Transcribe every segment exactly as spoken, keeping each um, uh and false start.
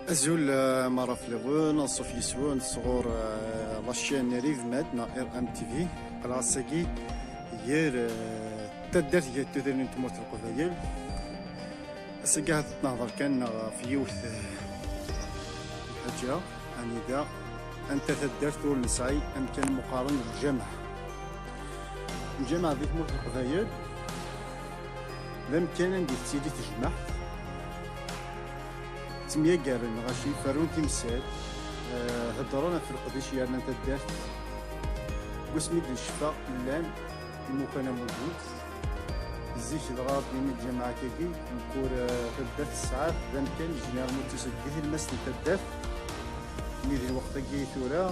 Azul, eh, mara fell-awen, anṣuf yes-wen sɣur, eh, la chaîne Rive Med neɣ R M T V. Ɣer ass-agi, gar, eh, taddart gar tudrin n tmurt n Leqbayel. Ass-agi, ad nehḍer kan neɣ ɣef yiwet, eh, lḥaǧa, anida, anta taddart ur nesɛi amkan meqqaren n lǧameɛ. Lǧameɛ di tmurt n Leqbayel, d amkan anda i tettili tejmaɛt. Ttemyagaren lɣaci, ferrun timsal, eh, heddren ɣef leqdic yernan taddart. Deg wasmi d-necfa llan imukan am wigi. Zik dɣa, deg lǧameɛ-agi, mkul, eh, taddart tesɛa d amkan, généralement, d tilmast n taddart. Mi di lweqt-agi tura,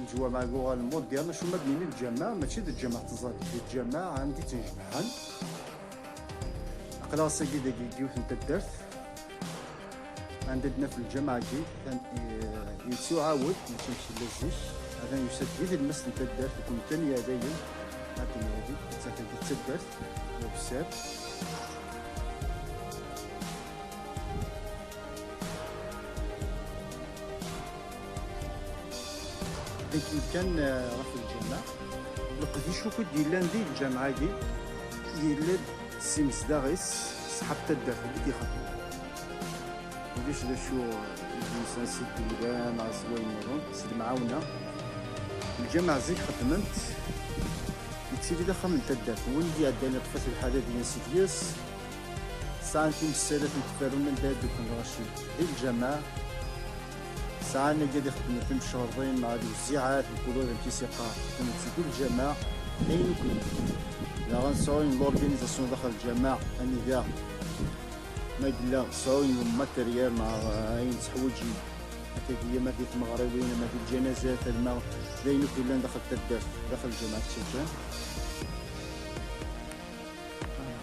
lǧameɛ yuɣal moderne, acu ma d-nini lǧameɛ, mačči d lǧameɛ tẓallit, d lǧameɛ anda i ttnejmaɛen. Aql-aɣ ass-agi dagi deg yiwet n taddart, anda d-naf lǧameɛ-agi, atan, eh, yettuɛawed, mačči amek yella zik. Atan yusa-d di tlemmast n taddart, deg umkan yeɛlayen, ad nwali, d taddart n Websab. Deg kan, eh, ɣef lǧameɛ. Leqdic akk i d-yellan di lǧameɛ-agi, yella-d s imezdaɣ-is, ṣṣḥab taddart-agi i d-ixeddmen. Ulac d acu, eh, i d-yusan si ddula neɣ s wayen nniḍen, s lemɛawna. Lǧameɛ zik xeddment, yettili d axxam n taddart. Win i d-iɛeddan iṭṭef-as lḥal ad yens deg-s. Sɛan timessalat n tferrun anda ad dduklen lɣaci di lǧameɛ. Sɛan agad ixeddmen timcerḍin neɣ lewziɛat, mkul wa d amek i s-yeqqar, xeddmen-tt di lǧameɛ. D ayen akk yellan. Daɣen sɛun l'organisation daxel lǧameɛ, anida ma yella sɛun lmateryal neɣ ayen tteḥwiǧen. Akkagi ama di tmeɣriwin, ama di lǧanazat, alma d ayen akk yellan daxel taddart, daxel lǧameɛ d-ttaǧǧan.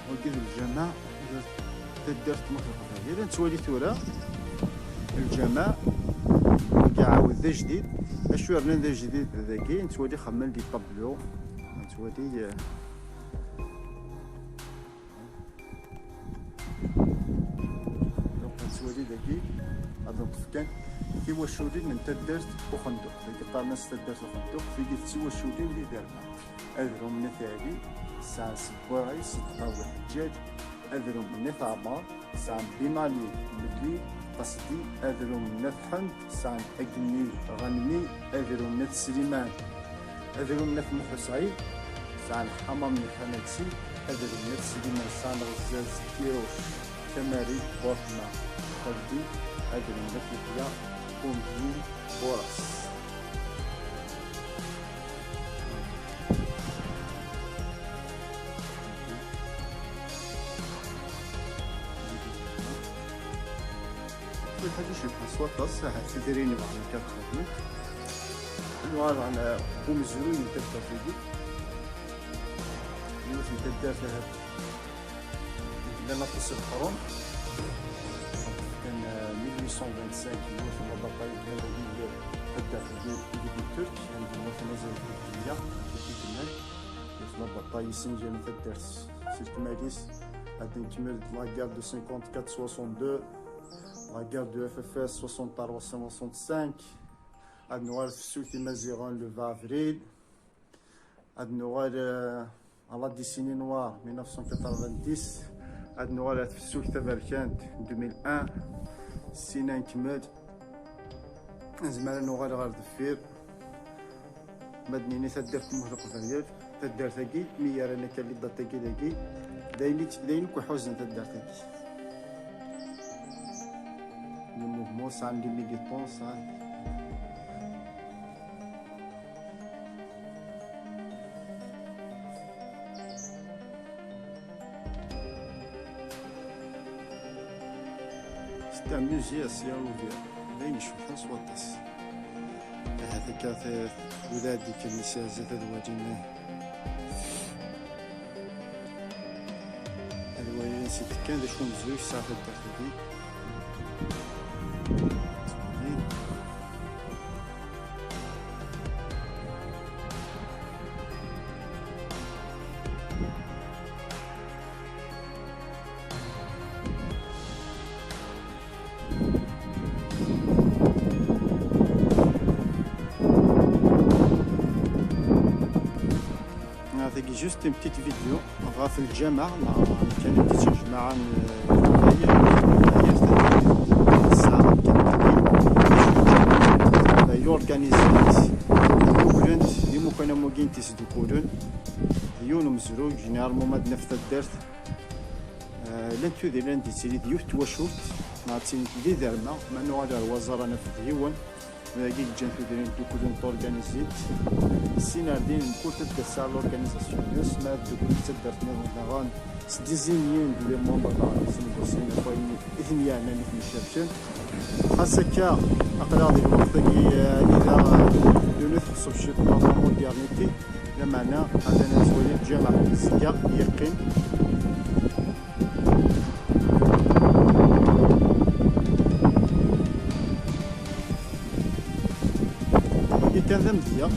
Wagi d lǧameɛ, taddart n At Leqbayel. Ad nettwali tura lǧameɛ, wagi iɛawed d ajdid. Acu yernan d ajdid dagi, nettwali xemmen di tableau. Nettwali, eh, donc nettwali dagi, ad neṭṭef kan tiwaculin n taddart Uxenduq. Dagi qqaren-as taddart Uxenduq, tigi d tiwaculin di Derba. Adrum n At Ɛli, sɛan Sebwaɣi, Sedqa Uḥeǧǧaǧ, adrum n At Ɛmer, sɛan Binali, Melli, Qesdi, adrum n At Ḥend, sɛan Agenni, Ɣanmi, adrum n At Sliman, adrum n At Muḥ Usɛid, sɛan Ḥamam n Lḥanati, adrum n At Sliman, sɛan Ɣezzaz, Kiruc, Tamari, Burḥma, Xaldi, adrum n At Yeḥya, Umdi, Buras. Lḥaǧa icebḥen s waṭas, ahat tidrin bɣan akka ad xedmen. Nwaḍ ɛla umezruy n taddart-agi. Yiwet n taddart ahat llan aṭas n leqrun. Kan, euh, mille huit cent vingt-cinq, yiwet n la bataille, llan dagi taddart-agi i deg Turk, anda iwatan azal n Turkiya, Turkiya. Yiwet n la bataille, yessenǧan taddart s lekmal-is. Ad nkemmel la guerre de cinquante-quatre soixante-deux, la guerre de F F S soixante-trois soixante-cinq. Ad nuɣal tefsut Imaziɣen le vingt avril. Ad nuɣal, euh, à la décennie noire, mille neuf cent quatre-vingt-dix. Ad nuɣal ɣer tefsut taberkant, deux mille un. Sina nkemmel. Nezmer ad nuɣal ɣer deffir. Ma d-nini taddart n At Leqbayel, taddart-agi, mi yerran akka les dates-agi dagi, d ayen i, d ayen akk iḥuzen taddart-agi. Le mouvement, sɛan les militants, sɛan. C'est un musée assez ouvert. D ayen icebḥen s waṭas. Ahat akka t-, wid ara d-ikkren si zdat ad walin, ad walin si tekkan d acu n umezruy tesɛa taddart-agi. Juste une petite vidéo ɣef lǧameɛ neɣ amkan i d-yettnejmaɛen, eh, ɣer tesɛa amkan i organizent, dduklen d imukan am wagi n tisdukkulen, yiwen umezruy, généralement ma d-naf taddart, eh, llant tudrin d-yettili d yiwet twacult, neɣ d tin d iderma, ma nuɣal ar waẓar ad naf d yiwen. Dagi ǧǧan tudrin ddukklen d organizit. Sin ar din mkul taddart tesɛa l'organisation-ines, ma ddukklen d taddart nniḍen daɣen s désigner-d les membres neɣ les négociants ɣef wayen i ten-yeɛnan, i ten-icerken. Xas akka, aql-aɣ deg lweqt-agi, eh, anida, eh, ddunit txeṣṣeb ciṭ neɣ la modernité, lameɛna atan ad twali lǧameɛ seg-a yeqqim. Wagi kan d amedya,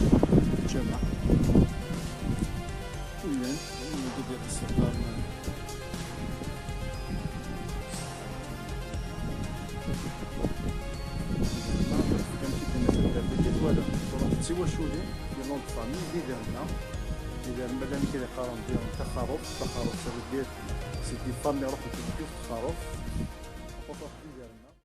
lǧameɛ. Llan, wagi d iqeṣṣer. Voilà, d tiwaculin, des noms de famille, d iderma. Iderma llan kra yeqqaren diɣen taxaruft, taxaruft, ça veut dire c'est des femmes iruḥen deg taxaruft. Taxaruft d iderma.